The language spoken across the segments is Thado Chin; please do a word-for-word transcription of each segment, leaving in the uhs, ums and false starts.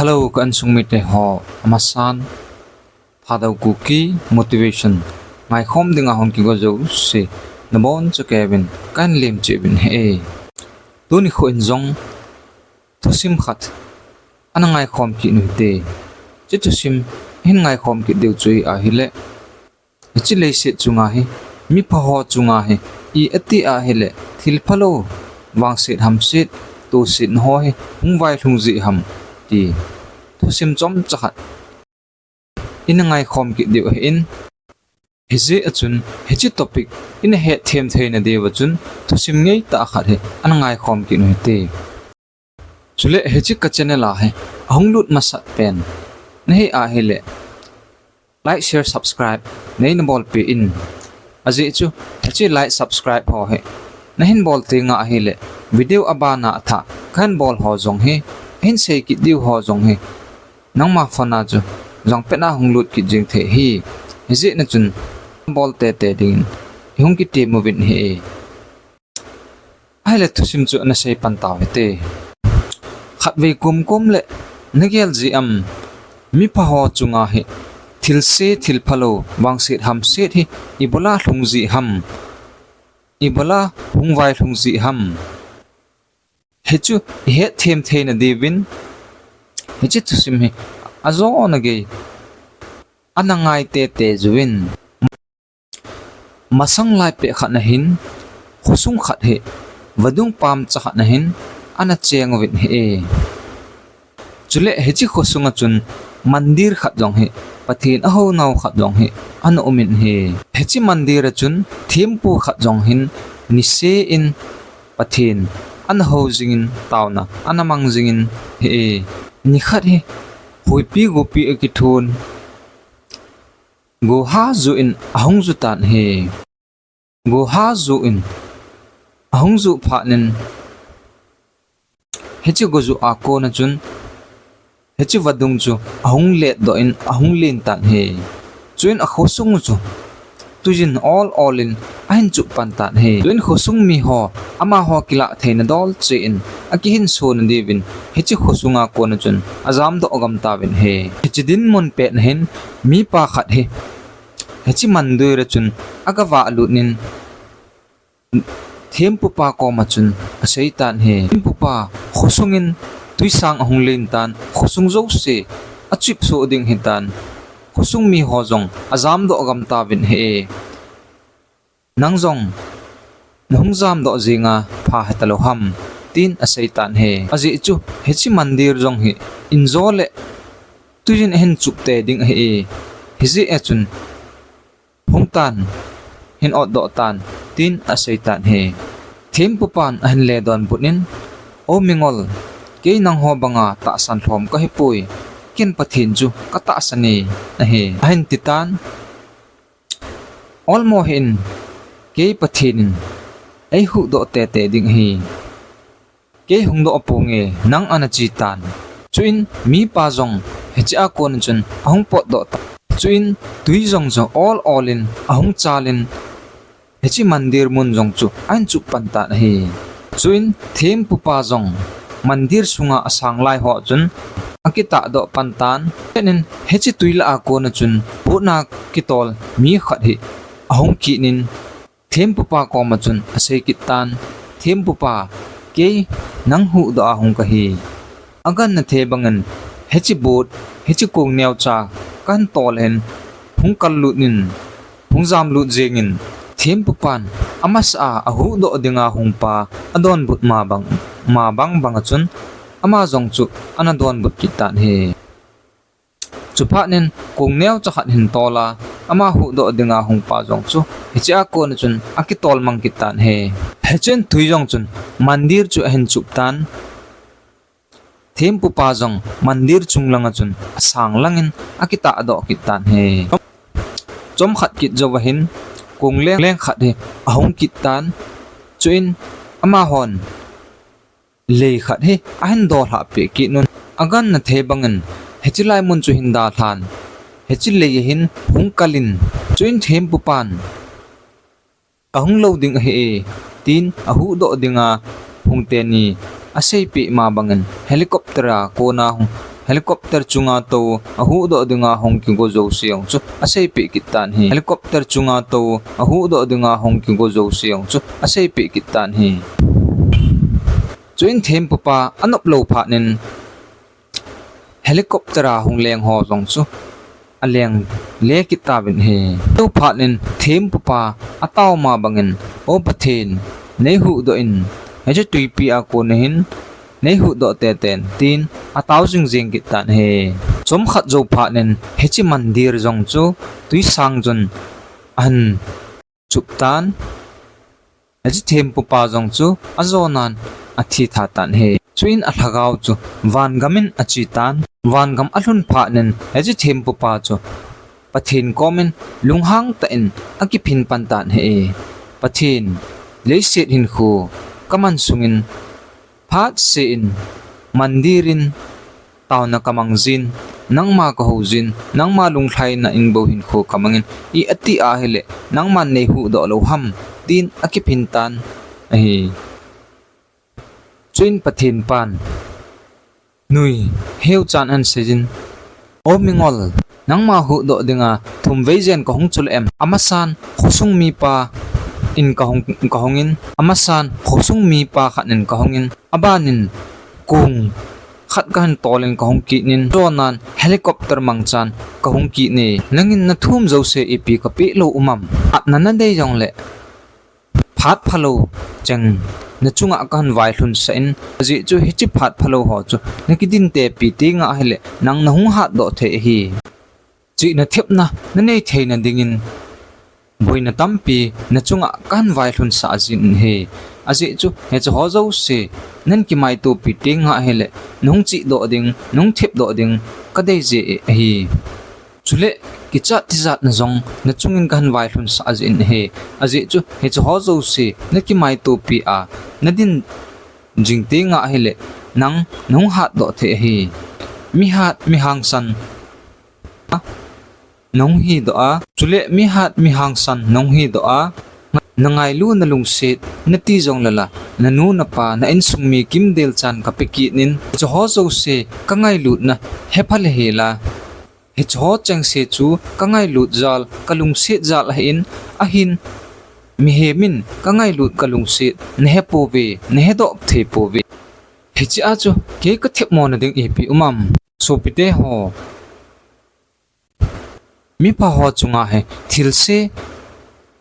Hello, ka insung mite ho, amasan, Thadou Kuki Motivation ngaikhom dinga hung kigo jouse nabonchauvin kahin lemcheh uvin ahi. Tuni nikho in jong thusim khat ana ngaikhom kit u hite. Hiche thusim ihin ngaikhom kit diu chu ahile, hiche leiset chunga hi, mipha ho chunga hi, i ati ahile, thil phalou, vangset hamset, tosetna ho hi hung vailhung jeh ham, ti thusim chomcha khat ina ngaikhom kit diu ahin, hijeh a chun hiche topic ina hetthem theina diuva chun thusim ngeitah khat hi ana ngaikhom kit u hite. Chule hiche ka channel a hi ahung lut masat pen nahi ahile, like, share, subscribe neina bolpeh in. Ajeh chu hiche like, subscribe ho hi nahin bol tenga ahile, video abana athah kahin bol ho jong hi, ahin sei kit diu ho jong hi, nangma phone a chu jong petna hung lut kit jeng thei ahi. Hijeh a chun bol tete dingin ihung kitem uvin ahi. Ahile thusim chu ana sei pan tau hite. Khatvei komkom le nagel jeh am, mipha ho chunga hi thilse thil phalou, vangset hamset hi ibola lhung jeh ham, ibola hung vailhung jeh ham, hichu i hetthem theina diuvin hiche thusim hi ajona gei ana ngai tete uvin. Masang lai pet khat na hin, khosung khat hi vadung pamcha khat na hin ana cheng uvin ahi. Chule hiche khosung a chun mandir khat jong hi, Pathen ahounau khat jong hi ana umin ahi. Hiche mandir a chun thempu khat jong hin niseh in Pathen ana hou jingin, taona ana mang jingin ahi. Nikhat hi huipi gopi akithun, goha ju in ahung ju tan ahi. Goha ju in ahung ju phat in, hiche goju a kona chun hiche vadung chu ahung letdoh in ahung len tan ahi. Chuin akhosung chu tuijin ol ol in ahin chup pan tan ahi. Chuin khosung miho amaho kilah theina dol cheh in akihinso na diuvin hiche khosunga kona chun ajamdoh gam tauvin ahi. Hiche dinmun pet na hin mipa khat hi hiche mandir a chun aga valut in, thempupa koma chun asei tan ahi. Thempupa, khosung in tuisang ahung len tan, khosung jouse achupsoh ding ahitan, khosung miho jong ajamdoh gam tauvin ahi. Nang jong nahung jamdoh jinga pha hita lou ham, tin asei tan ahi. Ajeh chu hiche mandir jong hi injo le tuijin ahin chup tei ding ahi. Hijeh a chun hung tan, hin otdoh tan, tin asei tan ahi. Thempupan ahin ledonbut in, O mingol, kei nangho banga tahsan lhom kahipoi, ken Pathen chu katahsan e, ahi, ahin ti tan. Olmo hih in, kei Pathen in eihuhdoh tete ding ahi. Kei hungdoh ponge, nang ana chi tan. Chuin mipa jong hiche a kona chun ahung potdoh tan. Chuin tui jong chu ol ol in ahung chal in, hiche mandir mun jong chu ahin chup pan tan ahi. Chuin thempupa jong mandir sunga asang lai ho chun akitahdoh pan tan. Chuin hiche tui lah a kona chun potna kitol mi khat hi ahung kit in, thempupa koma chun asei kit tan. Thempupa, kei nang huhdoh a hung kahi. Agangthei bangin hiche bot, hiche kong neocha kahin tol in hung kallut in, hung jamlut jengin, thempupan amasa a ahuhdoh dinga hungpa adonbut ma bang, ma bang banga chun ama jong chu ana donbut kit tan ahi. Chuphat in kong neocha khat hin tol a, ama huhdoh dinga hungpa jong chu hiche a kona chun akitol mang kit tan ahi. Hichun tui jong chun mandir chu ahin chup tan. Thempupa jong mandir chung langa chun asang langin akitahdoh kit tan ahi. Chomkhat kit jouva hin kong leng, leng khat hi ahung kit tan. Chuin amahon lei khat hi ahin dolhah peh kit un. Agangthei bangin hiche lai mun chu hin dalhan, hiche lei a hin hung kal in, chuin thempupan, kahung lou ding ahi e, tin ahuhdoh dinga hung teni aseipeh ma bangin helicopter a kona hung, Helicopter chunga tou ahuhdoh dinga hung kigo jouse jong chu aseipeh kit tan ahi. Helicopter chunga tou ahuhdoh dinga hung kigo jouse jong chu aseipeh kit tan ahi. Chuin thempupa anop lou phat in helicopter a hung leng ho jong chu aleng le kit tauvin ahi. Chuphat in thempupa atao ma bangin, O Pathen, neihuhdoh in, hiche tuipi a kona hin neihuhdoh teten, tin atao jing jing kit tan ahi. Chomkhat jou phat in hiche mandir jong chu twisang chun ahin chup tan. Hiche thempupa jong chu ajonan athi tha tan ahi. Chuin alhagao chu vangam in ache tan. Vangam alhun phat in hiche thempupa chu Pathen komin lunghang tah in akiphin pan tan ahi. Pathen, leiset hinkho kaman sungin phatseh in mandir in taona kamang jin, nangma kahou jin, nangma lunglhaina in bou hinkho kamangin, i ati ahile, nangman neihuhdoh lou ham, tin akiphin tan ahi. Chuin Pathen pan nui heu chan ahin seijin, O mingol, nangma huhdoh dinga thumvei jen kahung chule em? Amasan khosung mipa in kahung, kahungin, amasan khosung mipa khat in kahungin, abanin kong khat kahin tolin kahung kit in, ajonan helicopter mangchan kahung kit e. Nangin nathum jouse ipi kapeh lou um am? Atna nadei jongle phat phalou cheng nachunga kahin vailhun sah in, ajeh chu hiche phat phalou ho chu nakidin tepi teng ahile nang nahung hatdoh thei ahi. Chihna thepna nanei theina dingin boina tampi nachunga kahin vailhun sah jin ahi. Ajeh chu hiche ho jouse nang kimaitopi teng ahile nahung chihdoh ding, nahung thepdoh ding kadei jeh ahi. Chule kichat tijatna jong nachungin kahin vailhun sah jin ahi. Ajeh chu hiche ho jouse nakimaitopi a nadin jing teng ahile nang nahung hatdoh thei ahi. Mihat mihangsan nahung hidoh a, chule mihat mihangsan nahung hidoh a, nangailu nalungset nati jongle la, nanu napa na insung mi kimdel chan kapeh kit in, hiche ho jouse kangailutna hepha le hela. Hiche ho chengse chu kangailut jal, kalungset jal ahin, ahin mihem in kangailut kalungset nahe pouve, nahedoh thei pouve. Hichea chu kei kathemmona ding ipi um am? Sopite ho, mipha ho chunga hi thilse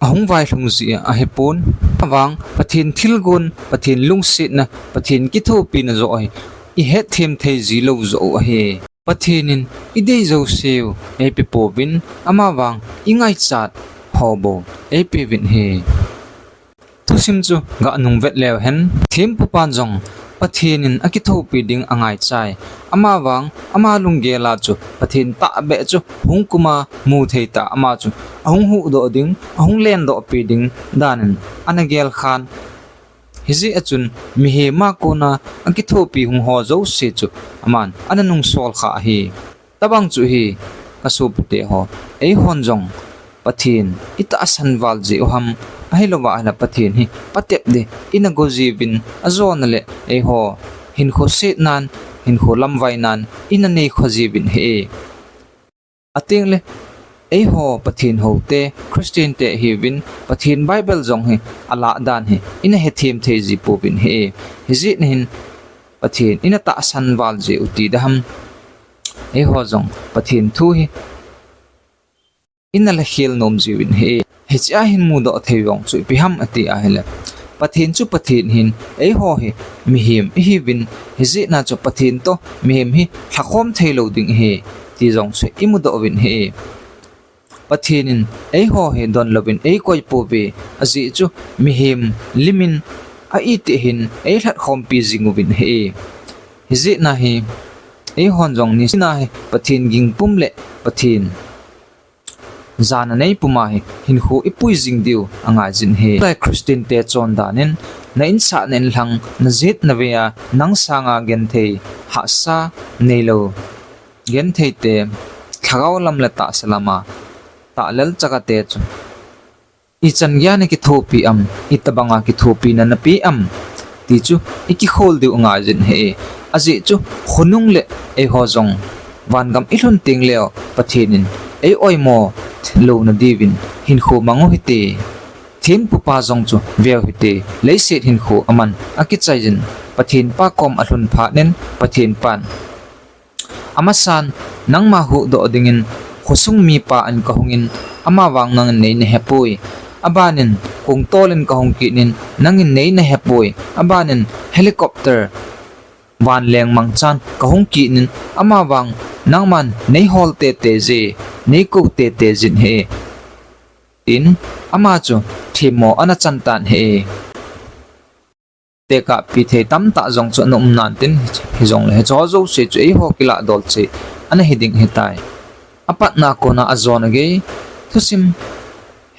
ahung vailhung ji ahipon, avang Pathen thilgon, Pathen lungsetna, Pathen kithopina joh hi ihetthem thei ji lou joh u ahi. Pathen in idei jouseu eipe pouvin, amavang ingaichat ho bou eipeuvin ahi. Thusim chu ganung vet leu hen, thempupan jong Pathen in akithopi ding angaichai. Amavang ama lunggel a chu Pathen tahbeh chu hung kuma mu thei tah, ama chu ahung huhdoh ding, ahung lendohpi ding danin ana gelkhan. Hijeh a chun mihem a kona akithopi hung ho jouse chu aman ana nungsol kha ahi. Tobang chu hi, kasopite ho, eihon jong Pathen itahsan val jeh u ham, ahilouva ahile Pathen hi patep ding ina go jiuvin, ajona le eiho hinkho setnan, hinkho lamvainan ina neikha jiuvin ahi. Atengle eiho Pathen houte, Christian te ihiuvin, Pathen Bible jong hi alah dan hi ina hethem thei ji pouvin ahi. Hijeh hin Pathen ina tahsan val jeh u ti ding ham, eiho jong Pathen thu hi ina lakhel nom jiuvin ahi. Hichea hin mudoh thei jong chu ipi ham ati ahile, Pathen chu Pathen ahin, eiho hi mihem ihiuvin, hijeh a chu Pathen toh mihem hi lhakhom theilou ding ahi ti jong chu imudoh uvin ahi. Pathen in eiho hi donlouvin eikoi pouve, ajeh chu mihem limin a itih hin eilhatkhompi jing uvin ahi. Hijeh a hi eihon jong niseh a hi Pathen ging pum le Pathen jana nei puma hi hinkho ipui jing diu angaijin ahi. Lai Christian te chondan in, na insah na inlhang, na jet na vei a nang sanga genthei hahsa neilou genthei te, lhagao lam le tahsa lama tahlel chaka te chu ichan geiya na kithopi am, itobanga kithopina napeh am ti chu ikikhol diu angaijin ahi. Ajeh chu khonung le eiho jong vangam ilhun tengleu Pathen in ei oimo louna diuvin hinkho mang u hite. Thempupa jong chu veu hite, leiset hinkho aman akichai jin Pathen pa kom alhun phat in Pathen pan, amasan nangma huhdoh dingin khosung mipa in kahungin, amavang nangin nei nahepoi. Abanin kongtol in kahung kit in, nangin nei nahepoi. Abanin helicopter vanleng mangchan kahung kit in, amavang nangman nei hol tete je, nei kou tete jin ahi, tin ama chu themmo ana chan tan ahi. Tekahpi thei tamtah jong chu ana um nan tin, hijongle hicheho jouse chu eiho kilahdol cheh ana hi ding ahitai. Apatna kona ajona gei thusim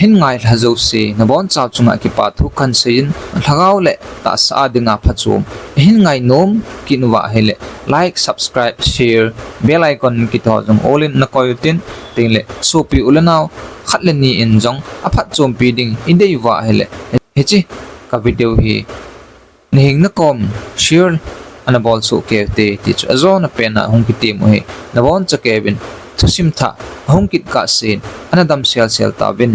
hin ngailha jouse nabonchau chunga kipa thu kahin seiyin, lhagao le tahsa a dinga phachom ihin ngainom kit uva ahile, like, subscribe, share, bell icon kiti ho jong all in nakoi utin, tengle sopi u le nao khat le ni in jong aphatchompi ding idei uva ahile, hiche ka video hi nahing nakom share ana bol soh kei ute ti chu ajona pena hung kitem u ahi. Nabonchauvin thusim thah ahung kit kahsen ana damsel sel tauvin.